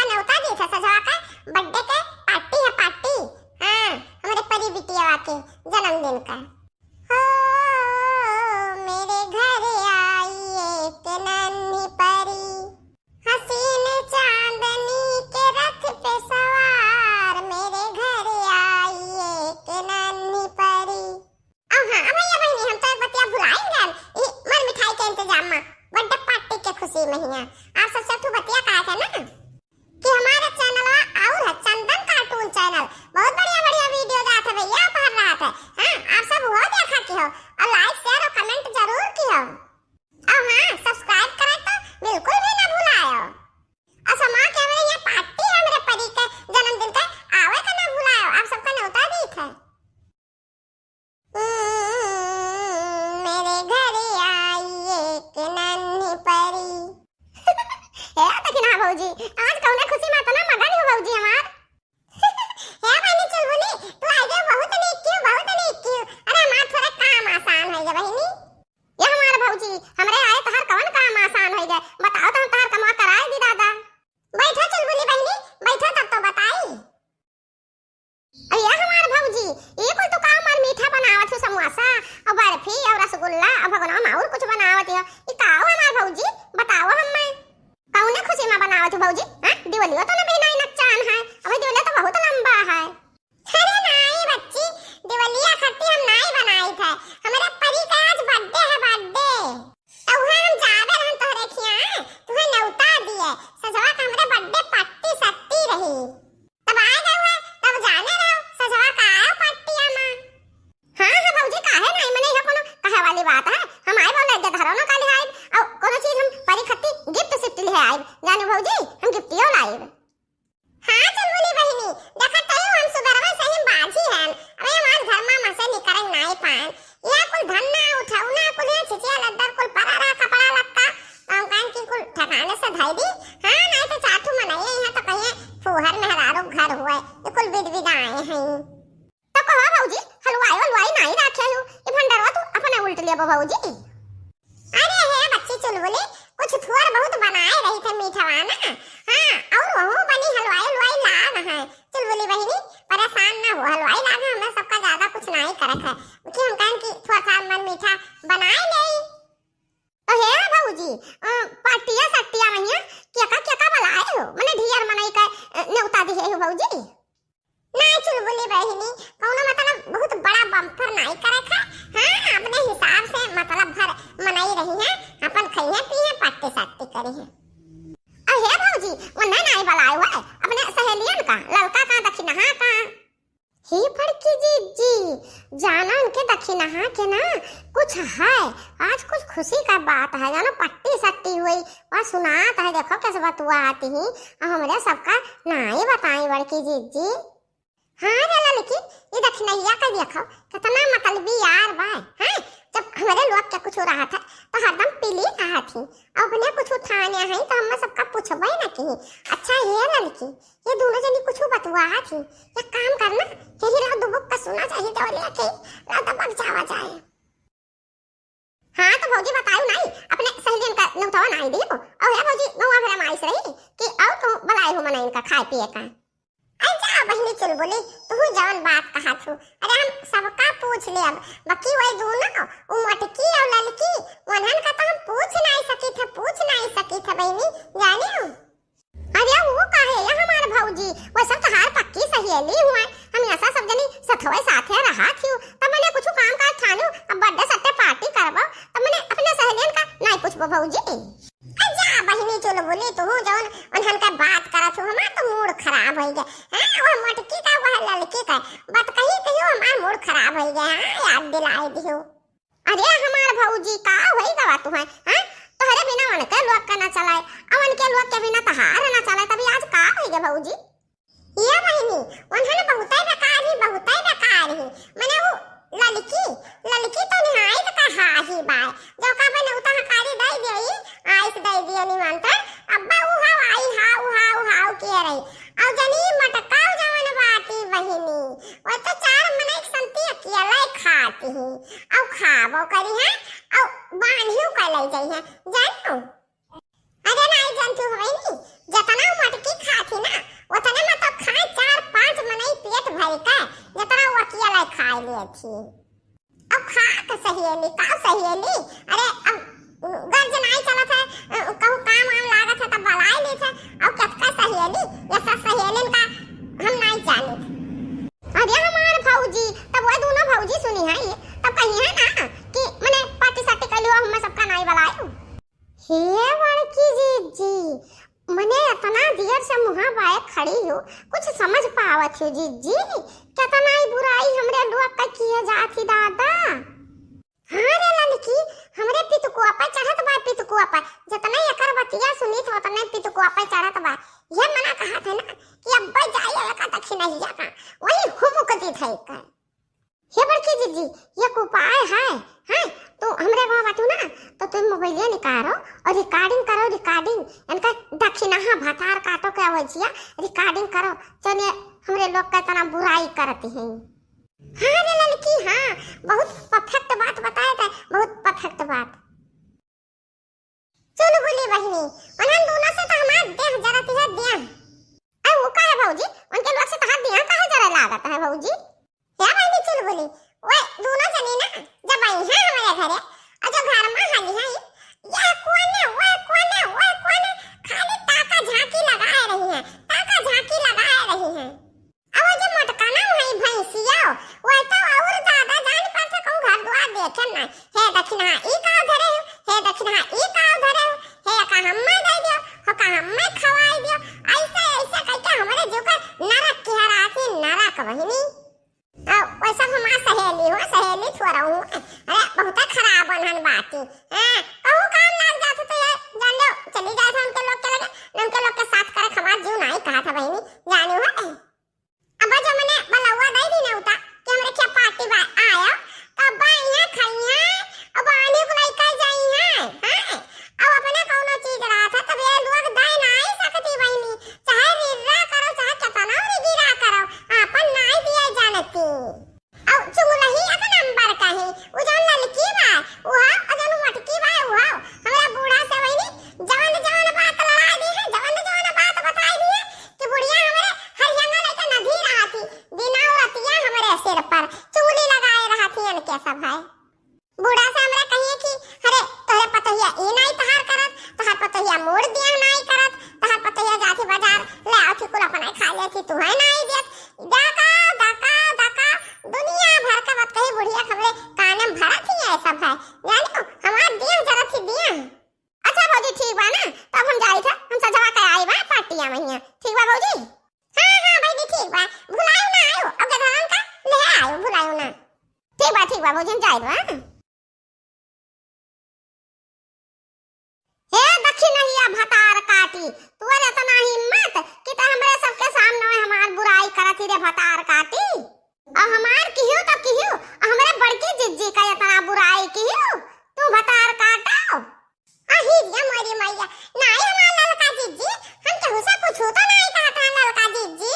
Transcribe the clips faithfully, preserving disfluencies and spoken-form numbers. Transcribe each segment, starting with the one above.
नेवता दी थे सजवा के, birthday के party है, party। हाँ, हमरे परी बिटिया के जन्मदिन का। हो, मेरे घर आई एक नन्ही परी, हसीन चांदनी के रथ पे सवार, मेरे घर आई एक नन्ही परी। अब हाँ, अब भैया बहिनी, हम तो एक बतिया भुलाइन गए, ई मर मिठाई के इंतजाम में, birthday party के खुशी में हिया। आप सब से ठू बतिया कहा थे ना कि हमारा channel और है चंदन cartoon channel, बहुत बढ़िया बढ़िया video जात है भैया, आप हर रात है। हाँ, आप सब वो देखा की हो और like, share और comment जरूर की हो। और हाँ, subscribe करे तो बिल्कुल भी ना भुलायो। और समा के हमरे यहाँ party है, हमरे परी के जन्मदिन के, आवे का ना भुलायो, आप सबका न्योता दीत है। हम्म, मेरे घर आई एक नन्ही परी। हे देखी ना भौजी, आज कौने खुशी में इतना मगन हो भौजी हमार। हे बहिनी चुलबुली, तू आई गयो, बहुत नीक कियो, बहुत नीक कियो। अरे हमार थोड़ा काम आसान हो गया बहिनी। ये हमार भौजी, हमरे आए तोहर कौन काम आसान हो गए? बताओ तो हम तोहर कमवा कराए दी दादा। बैठो चुलबुली बहिनी, बैठो तब तो बताई। अरे हमार भौजी, ये कुल तू का हमार मीठा बनावत हो, समोसा और बर्फी और रसगुल्ला और भगोना में और कुछ बनावत हो? ये का हो हमार भौजी, बताओ हम्मे। कौने खुशी में बनावत हो भौजी? हाँ, दिवालियो तो ना बिना नकचान है, अबे दिवालिया तो बहुत लंबा है। अरे नाई बच्ची, दिवालिया खत्ती हम नाई बनाई थे, हमारे परी का आज birthday है, birthday। तो वहाँ हम जावे रहन तोहरे खिया, तुहे न्योता दिए, सजवा का हमरे birthday party सत्ती रही। तब आए गए हुए, तब जाने रहो, सजवा का आयो party आमा। हाँ, हाँ भौजी, काहे नाई, मने यह कोनो कहे वाली बात है? हम आए बोले, इज्जत धरो ना काली आए, और कोनो चीज हम परी खत्ती gift सिफ्ट ले आए, जाने भौजी, हम गिफ्टियो लाए। हाँ, चुलबुली बहिनी, देखत हई हम सुगरवा सही बाझी हन। अबे हमार घर मा मसे निकरन नाई पान। या कुल धन्ना उठौना कुल या छिचिया लद्दर कुल परा रहा कपड़ा लत्ता। हम कहन कि कुल ठिकाने से धई दी। हाँ, नाई तो चाठू मनई यहाँ तो कहिए फूहर मेहरारू घर हुए। ये कुल बिद बिद आए हैं। तो कहो भौजी, हलवाई वलवाई नाई राखे हो, ये भंडारवा तू अपने उल्ट लेबो भौजी। अरे हे बच्ची चुलबुली, कुछ थोर बहुत बनाए रही थे मीठवा ना। हाँ, और वहू बनी हलवाई उलवाई लाग है। चुलबुली बहिनी, परेशान ना हो, हलवाई लाग है, हमें सबका ज्यादा कुछ नाई करक है, कि हम कहन कि थोड़ा सा मन मीठा बनाए ले। तो हे भौजी, अ, पार्टिया सट्टिया में हिया केका केका बलाए हो? मने ढेर मनई का, अ, न्योता दिहे हो भौजी? नाई चुलबुली बहिनी, कौनो मतलब बहुत बड़ा bumper नाई करे थे। हाँ, अपने हिसाब से मतलब भर मनई रही है, अपन खइहे पीहे, पार्टी सार्टी करी है। अरे भौजी, उन्हें नाई बलाए हुए, अपने सहेलियन का, ललका का, दखिनहा का। ही बड़की जिज्जी, जाना उनके दखिनहा के ना कुछ है, आज कुछ खुशी का बात है, जानो पट्टी सट्टी हुई, वह सुनात है, देखो कैसे बतुआ आती ही, और हमरे सबका नाई बताई बड़की जिज्जी। हाँ रे ललकी, ई दखिनहिया का देखो, कितना मतलबी यार बा, हैं? जब हमरे लोग के कुछ रहत है, तो हरदम पीली कहत ही, और अपने कुछ उठाने हैं, तो हमें सबका पूछबे न की। अच्छा ये ललकी, ये दोनों जनी कुछ बतुआ थी, एक काम करना, यही रहो दुबुक का सुना चाहिए, तो लेके रहो दबक जावा जाए। हाँ, तो भौजी बतायू नाई, अपने सहेलियन का न्योतवा नाई दियो। और हे भौजी, गौवा भरे में आइस रही कि और तू बलाए हो मनइन का खाए पिए का। अरे जा बहिनी चुलबुली, तू जवन बात कहा थू, अरे हम सबका पूछ ले अब, बाकी वही दोनों, उ मोटकी और ललकी, वनहन का तो हम पूछ नाई सकी थे, पूछ नाई सकी थे बहिनी, जाने हो। अरे वो काहे या हमार भौजी, वो सब तहार पक्की सहेली हुआ, हम ऐसा सब जनी सथवे साथे रहा थियो, तब मने कुछ काम काज ठानू, अब birthday सट्टे party करबो, तब मने अपने सहेलियन का नाई पूछबो भौजी। ए जा बहिनी चुलबुली, तू जौन उन्हन का बात करत हो, हमार तो mood खराब हो गया। हाँ, वो मोटकी का, वो ललकी का, बात कही कहियो हमार mood खराब हो गया। हाँ, याद दिलाए दियो। अरे हमार भौजी, का होई गवा तुहैं, हैं? तोहरे बिना उनके लोग का ना चलाए, आ उनके लोग के बिना तहार ना चलाए, तभी आज का होई गे भौजी? ये बहिनी, उन्हन बहुतै बेकार ही, बहुतै बेकार ही। मने उ ललकी, ललकी तो निहायत का हाही बाय। जो का बने उता हकारी दई देई, आइस दई दिए निमंत्रण। अब्बा उ हाव आई, हाउ, हाउ, हाउ किए रही। और जनी मटकाऊ जवन बाटी बहिनी, वो तो चार मनई के संती अकेले खाती ही। और खाबो करी है, और बांधियो कर ले जाई है। जानो? अरे नाई जानती हो बहिनी, जतना उ मटकी खाती थी। अब खाक सहेली, का सहेली? अरे, अब गर्ज नाई चलत है, अ, कहूँ काम वाम लागत है, तब बलाए लेत है। अब कतका सहेली, ये सब सहेलिन का हम नाई जानित। अरे हमार भौजी, तब वो दोनों भौजी सुनी है, तब कही है ना कि मने पार्टी सार्टी कर लियो, हमें सबका नाई बलायो। हे बड़की जिज्जी, मने इतना देर से मुहा बाए खड़ी हो, कुछ समझ पावत हो जिज्जी? कितना ही बुराई हमरे लोग का किए जात ही दादा। हाँ रे ललकी, हमरे पितकुआ पे चढ़त बा, पितकुआ पे। जितने एकर बतिया सुनित, उतने पितकुआ पे चढ़त बा। ये मना कहत है ना कि अब्बे जाई एका दखिनहिया का, वही हुमुक दी थे कर। हे बड़की जिज्जी, एक उपाय है, हैं? तू हमरे गाँव बाटू ना, तो तू मोबाइलिया निकारो और recording करो, recording। इनका दखिनहा भतार काटो के आवाजिया recording करो, जौने हमरे लोग का इतना बुराई करती हैं। हाँ रे ललकी, हाँ, बहुत perfect बात बताए थे, बहुत perfect बात। चुलबुली बहिनी, उन्हन दोनों से तो हमार देह जरत है, देह। अरे वो का है भौजी, उनके लोग से तहार देह काहे जरे लागत है भौजी? हे बहिनी चुलबुली, वो दोनों जनी ना जब आई हैं हमारे घरे, और जो घर में हाली हैं, ये कोने, वो कोने, वो कोने, खाली ताका झांकी लगाए रही हैं, ताका झांकी लगाए रही हैं। अब वो जो मोटका ना वही भैंसिया, वो तो और ज्यादा जान पर से कहूँ घर द्वार देखे ना। हे दखिनहा ई का धरे हो, हे दखिनहा ई का धरे हो, हे का हम्मे दे दियो, हो का हम्मे खवाई दियो। ऐसे, ऐसे कह के हमरे जो का नरक की हरासी, नरक बहिनी। अब वैसा हमार सहेली हो, सहेली थोड़ा हूँ। अरे बहुत खराब बनन बाटी। हाँ, कहूँ काम लाग जात तो ये जान लो, चली जाए था उनके लोग के लगे, उनके लोग के साथ करे हमार जीव नहीं कहा था बहिनी, जाने हो। अब जो मने बलौआ दई दी नेवता कि हमरे क्या पार्टी बा, आयो, तो अब्बा इहाँ खइहाँ, अब आने को लइका जाइहाँ, हैं? अब अपने कौनो चीज रहा था, तब ये लोग दई नाई सकती बहिनी, चाहे रिर्रा करो, चाहे केतना रिगिरा करो, आपन नाई दिए जानती। अब चुमुलही एक नंबर का है, उ जौन ललकी बा, उहा, और जौन मोटकी बा, उहा, हमरा बूढ़ा से वही जवन जवन बात लड़ाई दी है, जवन जवन बात बताई दी है कि बुढ़िया हमरे हरियाणा लेके नदी रहा थी, दिना और रतिया हमरे सिर पर चुगली लगाए रहा थी इनके सब है। बूढ़ा से हमरा कहिए कि अरे तोहरे पतोहिया ई नाई तहार करत, तहार पतोहिया मोड़ दिया नाई करत, तहार पतोहिया जाती बाजार ले आओ थी कुल अपना खा लेती, तू है नाई देत। दका, दका, दका, दुनिया भर के बात कही बुढ़िया हमरे कान में भरत ही है सब है। जानियो, हमार दिया जरत ही दिया। अच्छा भौजी, ठीक बा ना, तब हम जाई था, हम सजवा के आई बा पार्टिया में हियाँ। ठीक बा भौजी? हाँ, हाँ भौजी, ठीक बा, भुलायु ना आयो, अब गधरन का ले आयो, भुलायु ना। ठीक बा, ठीक बा भौजी, हम जाई बा। हे दखिनहिया भतार काटी, तोर इतना हिम्मत कि त हमरे सबके सामने हमार बुराई करत ही रे भतार काटी। अब हमार किहू तो किहू, हमरे बड़की जिज्जी का इतना बुराई किहू, तू भतार काटो। अही रे मोरी मैया, नाई हमार ललका जिज्जी, हम केहू से कुछ तो नाई कहत हन ललका जिज्जी।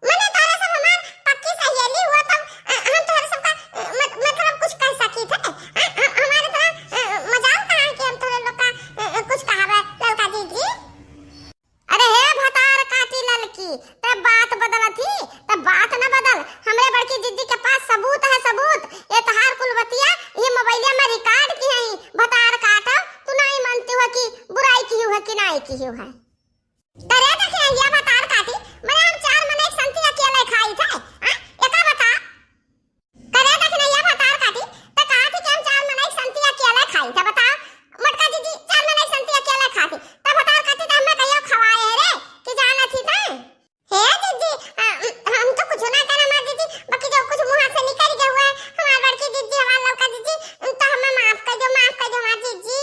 मने तोरे सब हमार पक्की सहेली हुआ तब, अ, हम तोरे सबका, अ, मत-, मतलब कुछ कह सकी थे। अ, अ, हमारे तरह, अ, मजाल कहाँ है कि हम तोरे लोग का, अ, अ, कुछ कहावे ललका जिज्जी। अरे हे भतार काटी ललकी, ते बात बदलत ही, ते बात न बदल। हमरे बड़की जिज्जी के पास सबूत है, सबूत। ये तहार कुल बतिया, ये मोबाइलिया में record की है, भतार काटो, तू नाई मानती हो कि बुराई की है कि नाई की है। करे देखे ये भतार काटी, मने हम चार मने एक संती अकेले खाई थे, हाँ? एका बता। करे देख नैया भतार काटी, त कहा थी कि हम चार मनई संती अकेले खाई थे, बताओ। मोटका जिज्जी चार मनई संती अकेले खाती, त भतार काटी त हमें कहियो खवाए है रे, कि जाना थी त। हे जिज्जी, अ, हम तो कुछ ना करना हमार जिज्जी, बाकी जो कुछ मुँह से निकल गया हुआ है, हमार बड़की जिज्जी, हमार लड़का जिज्जी, तो हमें माफ कर दो, माफ कर दो हमार जिज्जी।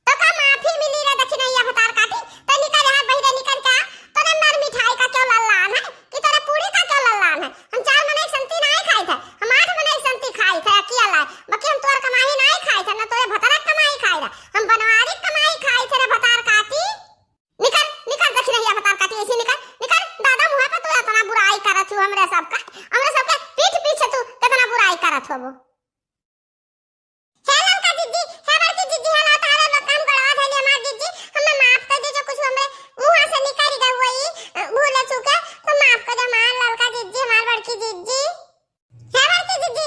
तो का माफी मिली रे दखिनैया भतार काटी? तो निकल यहाँ बहिरे निकल के आ। तोरे मर मिठाई का क्यों लल्लान है? कि तोरे पूरी का क्यों लल्लान है? हम चार मनई संती नाई खाई थे, हम आठ मनई संती खाई थे, अकिया लाए। बाकी हम तोर कमाई नाई खाई थे, ना तोरे भतार कमाई खाई थे। हम बनवारी कमाई खाई थे रे भतार काटी। निकल, निकल दखिनैया भतार काटी, ऐसी निकल, निकल। दादा मुँह पे तू इतना बुराई करत हो हमरे सबका, हमरे सबके पीठ पीछे तू कितना बुराई करत हो वो। हे ललका जिज्जी, हे बड़की जिज्जी, हे ला तोहरे लोग काम गड़वा धइले हमार जिज्जी, हमें माफ कर दे, जो कुछ हमरे मुँह से निकल गए हुई, अ, भूले चूके, तो माफ कर दे हमार ललका जिज्जी, हमार बड़की जिज्जी। हे बड़की जिज्जी,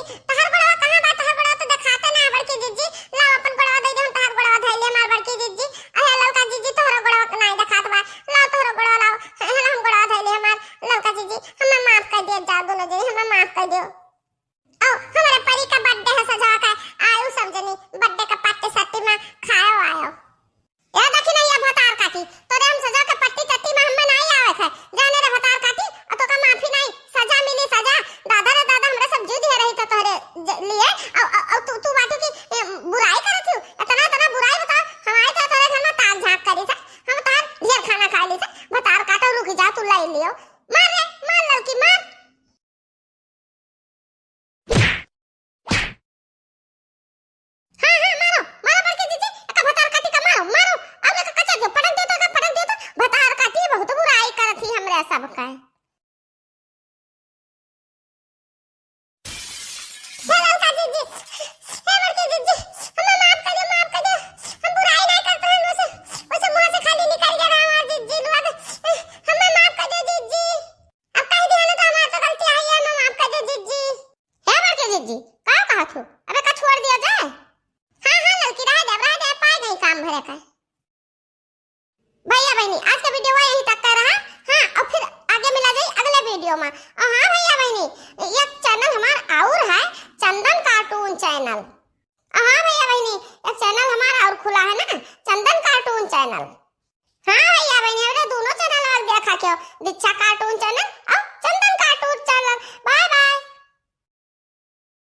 दियो। मार रे, मार ललकी, मार। हाँ, हाँ, मारो, मारो बड़की जीजी, एका भतार काटी का मारो, मारो। अब एका कचर दियो, पटक दियो तो, एका पटक दियो तो, भतार काटी बहुत बुराई करत ही हमरे सब का। हे ललका जीजी, हे बड़की जीजी, हमें माफ कर दो, माफ कर दो। हम बुराई नहीं करते हैं, वैसे, वैसे मुंह से खाली निकल गया हमारा जीजी, लोग, हमें माफ कर दो जीजी। अब कह दिया ना तो हमारे तो गलती आई है, हमें माफ कर दो जीजी। हे बड़की जीजी, का कहा तू? अबे का छोड़ दिया जाए? हाँ, हाँ, ललकी, रह दे, रह दे, पाए गई काम भरे का। भैया बहनी, आज का वीडियो यहीं तक का रहा। हाँ, और फिर आगे मिला जाए अगले वीडियो में। और हाँ भैया बहनी, एक चैनल हमार और है, चंदन कार्टून चैनल। और हाँ भैया बहनी, एक चैनल हमार और खुला है ना, चंदन कार्टून चैनल। हाँ भैया बहनी, हमरे दोनों चैनल और देखा क्यों, दीक्षा कार्टून चैनल और